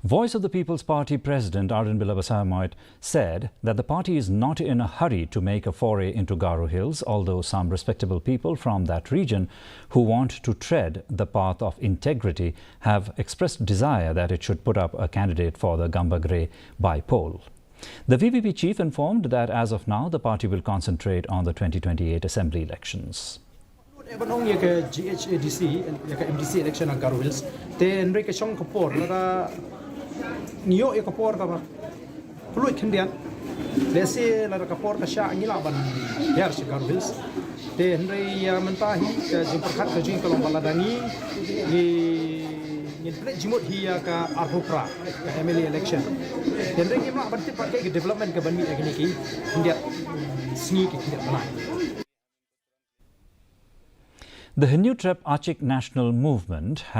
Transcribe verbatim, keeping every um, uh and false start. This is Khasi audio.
Voice of the People's Party President Ardent Villa Basaiawmoit said that the party is not in a hurry to make a foray into Garo Hills, although some respectable people from that region who want to tread the path of integrity have expressed desire that it should put up a candidate for the Gambagre by-poll. The V P P chief informed that as of now, the party will concentrate on the twenty twenty-eight assembly elections. Lut ïa ban ong ïa ka G H A D C, ïa ka M D C election ha Garo Hills. Te hynrei ka shong ka por, lada ngi ïoh ïa ka por kaba pynlut khyndiat. Lehse lada ka por ka shah ngi lah ban hiar sha Garo Hills. Te hynrei ïa mynta hi ka jingpyrkhat ka jong ngi ka long ba lada ngi, ngi, ngin pynleit jingmut hi ïa ka arphew phra, ka M L A election. Te hynrei ngim lah ban tip pat kaei ka development kaban mih ïa kine ki khyndiat sngi ki khyndiat bnai. The Hynñiewtrep Achik National Movement has